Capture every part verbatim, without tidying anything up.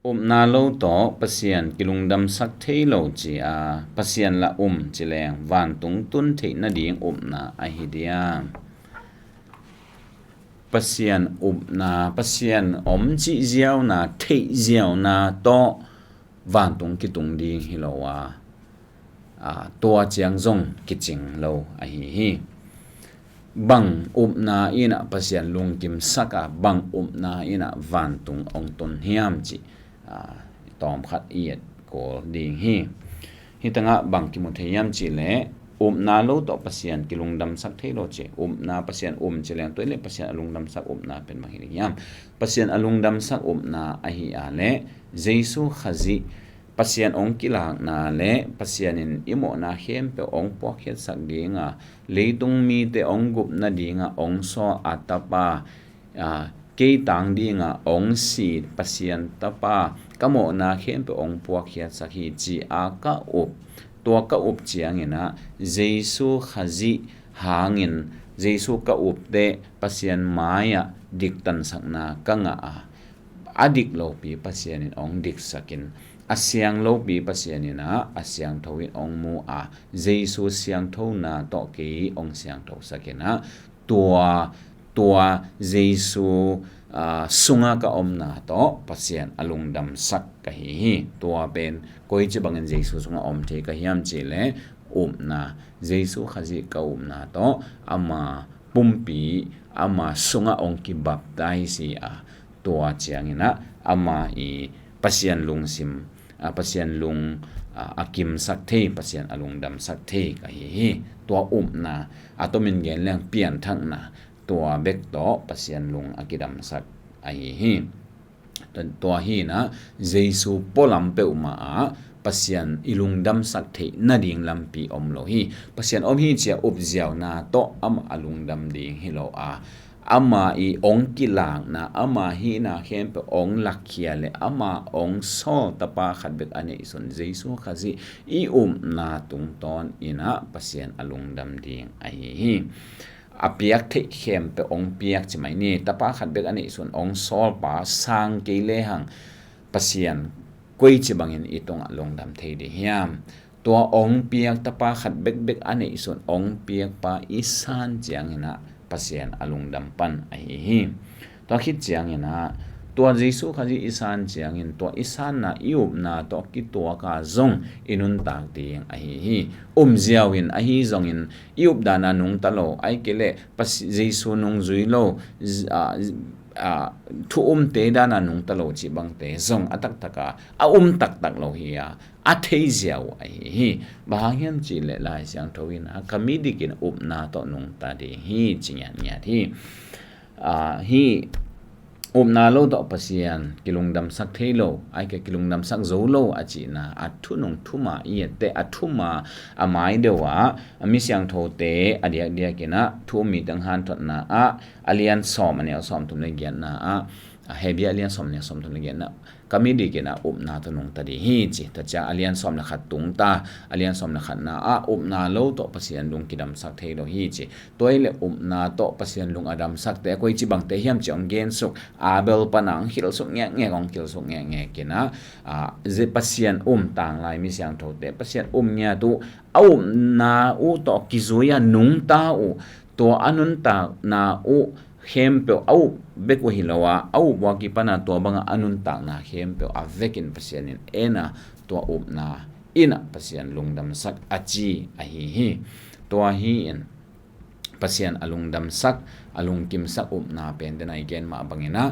Upna lo tawh Pasian kilungdamsak thei lo ci a, Pasian la um ci leng vantung tun theih nading upna ahi diam? Pasian upna, Pasian om cih ziauna, theih ziauna tawh vantung kitung ding hi lo a, tua ciang zong kicing lo ahi hi. Bang upna in ah Pasian lungkimsak a, bang upna in ah vantung ong tun hiam cih tawmkhat i et kul ding hi. Hih tangah bang kimu thei hiam cih leh, upna lo tawh Pasian kilungdamsak thei lo ci. Upna, Pasian um ci leng tua i leh Pasian a lungdamsak upna pen bang hi ding hiam? Pasian a lungdamsak upna ahi a leh Jesu Khazih Pasian ong kilakna le Pasian in i mawhna khempeuh ong puakkhiatsak ding a, leitung mite ong gupna ding a ong sawl a Tapa, kei tang ding a ong si Pasian Tapa, ka mawhna khempeuh ong puakkhiatsak hi ci a ka up. Tua ka up ciangin ah Jesu Khazih hangin, Jesu ka up teh Pasian mai-ah diktansakna ka ngah a, a dik lopi Pasian in ong diksakin, a siang lopi Pasian in ah a siangtho in ong mu a, Jesu siangthona tawh kei ong siangthosakin ah, tua, tua Jesu sunga ka omna tawh Pasian a lungdamsak ka hi hi. Tua pen koici bangin Jesu sunga om thei ka hiam cih leh, upna, Jesu Khazih ka upna tawh ama pumpi, ama sunga ong kibaptise a, tua ciangin ah ama i Pasian lungsim, Pasian lung a kimsak thei, Pasian a lungdamsak thei ka hi hi. Tua upna, a tomin gen leng pianthakna, tua bek tawh Pasian lung a kidamsak ahi hi. Tua hi in ah Jesu pualam peuhmah ah Pasian i lungdamsak theih nading lampi om lo hi. Pasian om hi ci a up ziauna tawh amah a lungdam ding hi lo a, ama i ong kilakna, ama hihna khempeuh ong lakkhia le ama ong sawl Tapa khat bek a neihsun Jesu Khazih i upna tungtawn in ah Pasian a lungdam ding ahi hi. A piak theih khempeuh ong piak ci mai ni. Tapa khat bek a neihsun ong sawlpa sang kei lehang Pasian koici bangin i tungah lungdam thei ding hiam? Tua ong piak, Tapa khat bekbek a neihsun ong piakpa i san ciangin ah Pasian a lungdam pan ahi hi. Tua khit ciangin ah tua Jesu Khazih i san ciangin tua i sanna, i upna tawh kituak a zong i nuntak ding ahi hi. Um ziau in ahi zongin i updan a nungta lo, ahih kei leh Jesu nungzui lo, thu umte dan a nungta lo cih bangte zong a taktak a, a um taktak lo hi a, a thei ziau ahi hi. Bang hang hiam cih leh Lai Siangtho in ah ka mi dikin upna tawh nungta ding hi ci ngiatngiat hi. Hih upna lo tawh Pasian kilungdamsak thei lo, ahih kei leh kilungdamsak zo lo a cihna, a thunung thuma i et teh, a thuma a mai deuh ah, a mi siangthote a diakdiak in ah thu um mite hanthotna ah, a lian sawm a neu sawmthum le giatna ah, a Hebru a lian sawm a neu sawmthum le giatna, ka mi dikin ah upna tawh nungta ding hi ci. Tua ciang a lian sawm le khat tungta, a lian sawm le khatna ah upna lo tawh Pasian lung kidamsak thei lo hi ci. Tua hi leh upna tawh Pasian lung a damsakte koici bangte hiam cih ong gensuk, Abel pan a ong khilsuk ngekngek, ong khilsuk ngekngek in ah, Pasian um tanglai mi siangthote, Pasian um ngiat uh, a upna uh tawh kizui a nungta uh, tua a nuntakna uh khempeuh a up bek uh hi lo a, a up uh a kipan a tua bangah a nuntakna khempeuh a vekin Pasian in en a, tua upna in ah Pasian lungdamsak a ci ahi hi. Tua hi in Pasian a lungdamsak, a lungkimsak upna pen den a i gen mah bangin ah,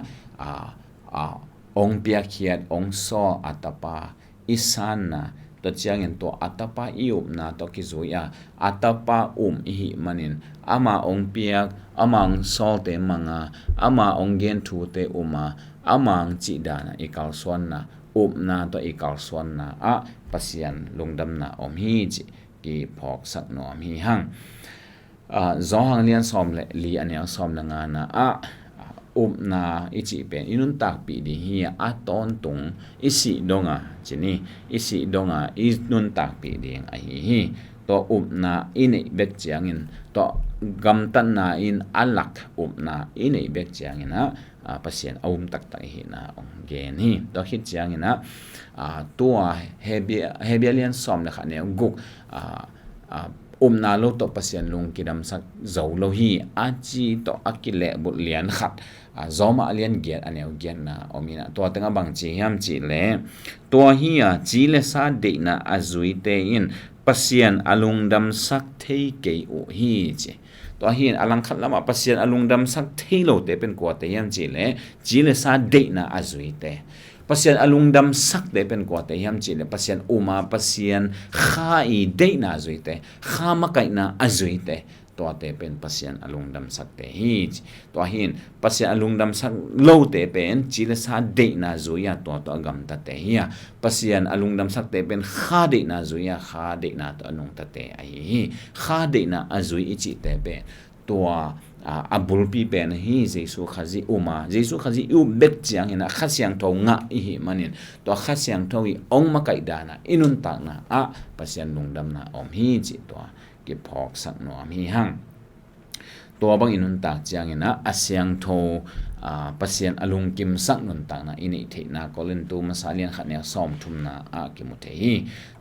ong piakkhiat, ong sawl a Tapa i sanna, tua ciangin tua a Tapa i upna tawh kizui a, a Tapa um i hih manin ama ong piak, ama ong sawlte mang a, ama ong gen thute um a, ama ong cih dan a i kalsuanna, upna tawh i kalsuanna ah Pasian lungdamna om hi cih kiphawksak nuam hi hang. Johan lian sawm le li a neu sawm le ngana ah, upna i cih pen i nuntakpih ding hi a, a tawntung i sih dong a, ci ni, i sih dong a i nuntakpih ding ahi hi. tua upna i neih bek ciangin, tua gamtatna in a lak upna i neih bek ciangin ah, a, Pasian a um taktak i hihna hong gen hi. Tua khit ciangin ah, a, tua Hebia, Hebia lian sawm le khat neu guk, a, a, upna lo tawh Pasian lung kidamsak zo lo hi, a ci tawh a kilehbulh lian khat, a, Roma lian giat a neu giatna om in ah, tua tengah bang ci hiam cih leh, tua hi a, ci le sa deihna a zuite in Pasian a lungdamsak thei kei uh hi, ci. Tua hi in a langkhat lamah Pasian a lungdamsak thei lote pen kuate hiam cih leh, ci le sa deihna a zuite. Pasian a lungdamsakte pen kuate hiam cih leh, Pasian um a, Pasian kha i deihna a zuite, kha makaihna a zuite, tuate pen Pasian a lungdamsakte hi, ci. Tua hi in Pasian a lungdamsak lote pen ci le sa deihna zui a tua tawh a gamtate hi a, Pasian a lungdamsakte pen kha deihna zui a kha deihna tawh a nungtate ahi hi. Kha deihna a zui i cihte pen tua, a, a bulpi pen ahi Jesu Khazih um a, Jesu Khazih i up bek ciangin ah Kha Siangtho ngah i hih manin, tua Kha Siangtho i hong makaih dan ah i nuntakna ah Pasian lungdamna om hi, cih tua kiphawksak nuam hi hang. Tua bang i nuntak ciangin ah a siangtho, a, Pasian a lungkimsak nuntakna i neih theihna Korintu masa lian khat neu sawm thumna ah kimu thei hi.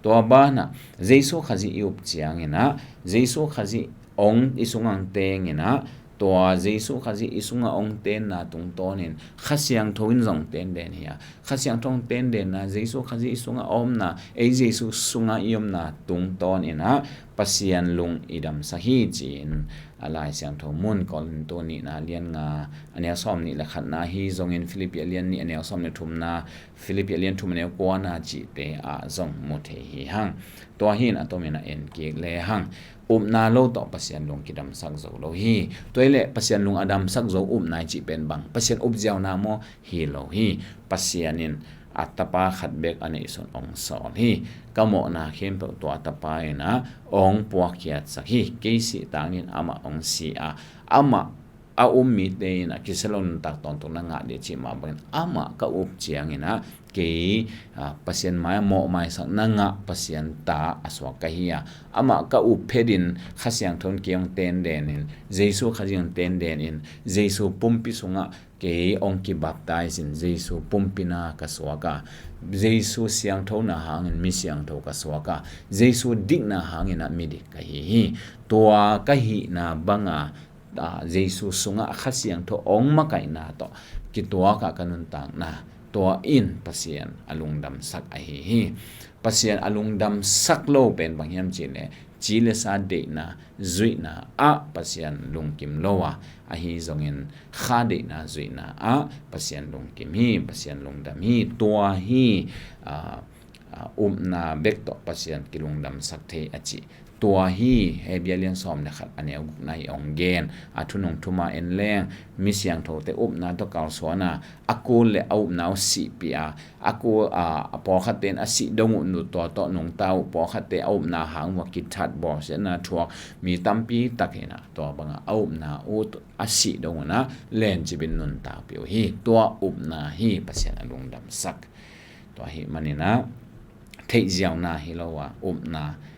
Tua banah Jesu Khazih i up ciangin ah Jesu Khazih hong i sungah hong tengin ah, tua Jesu Khazih i sungah hong tenna tungtawnin Kha Siangtho in zong tenden hi a, Kha Siangtho hong tendenna, Jesu Khazih i sungah a omna, ei Jesu sungah i omna tungtawnin ah Pasian lung i damsak hi, ci-in a Lai Siangtho mun Korintu nihna lian nga a neu sawm nih le khatna hi zongin Filipi a lian nih a neu sawm le thumna, Filipi a lian thum a neu kuana cihte ah zong mu thei hi hang. Tua hi in a tomin a en kik le hang. Upna lo tawh Pasian lung kidamsak zo lo hi. Tua hi leh Pasian lung a damsak zo upna i cih pen bang, Pasian upziauna maw? Hi lo hi. Pasian in a tapa khat bek a neihsun hong sawl hi. Ka mawhna khempeuh tua a tapa in ah hong puakkhiatsak hi. Kei sih tangin amah hong si a, amah a um mite in ah kisia lo nuntak tawntung na ngah dih cih mah bangin amah ka up ciangin ah kei, a, Pasian mai-ah mawhmaisak na ngah Pasian ta a suak ka hi a, amah ka up phetin Kha Siangtho in kei hong tendenin, Jesu Khazih hong tendenin, Jesu pumpi sungah kei hong kibaptize in, Jesu pumpina ka suak a, Jesu siangthona hangin mi siangtho ka suak a, Jesu dikna hangin ah midik ka hi hi. Tua ka hihna banga, a, Jesu sungah Kha Siangtho hong makaihna tawh kituak ah ka nuntakna, tua in Pasian a lungdamsak ahi hi. Pasian a lungdamsak lo pen bang hiam cih leh, ci le sa deihna zuihna ah Pasian lungkim lo a, ahi zongin kha deihna zuihna ah Pasian lungkim hi, Pasian lungdam hi. Tua hi, a, a, upna bek tawh Pasian kilungdamsak thei a cih. Tua hi Hebru lian sawm le khat a neu gukna i hong gen, a thunung thuma en leng, mi siangthote upna tawh kalsuan a, a kul le a upna uh sihpih a, a kul, a, a pawlkhatte in a sih dong uh, nu tua tawh nungta uh, pawlkhatte a upna hang uh a kithat bawlsiatna thuak mi tampi tak in ah, tua bangah a upna uh a sih dong un ah lencipin nuntakpih uh hi. Tua upna hi Pasian a lungdamsak. Tua ahih manin ah theihziauna hi lo a, upna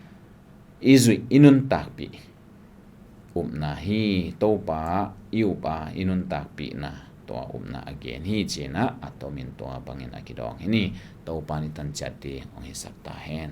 i zuih, i nuntakpih upna hi. Topa i up a i nuntakpihna, tua upna a gen hi, ci-in ah a tomin tua bangin a kidawng hi ni. Topa in i tan ciat ding hong hisak ta hen.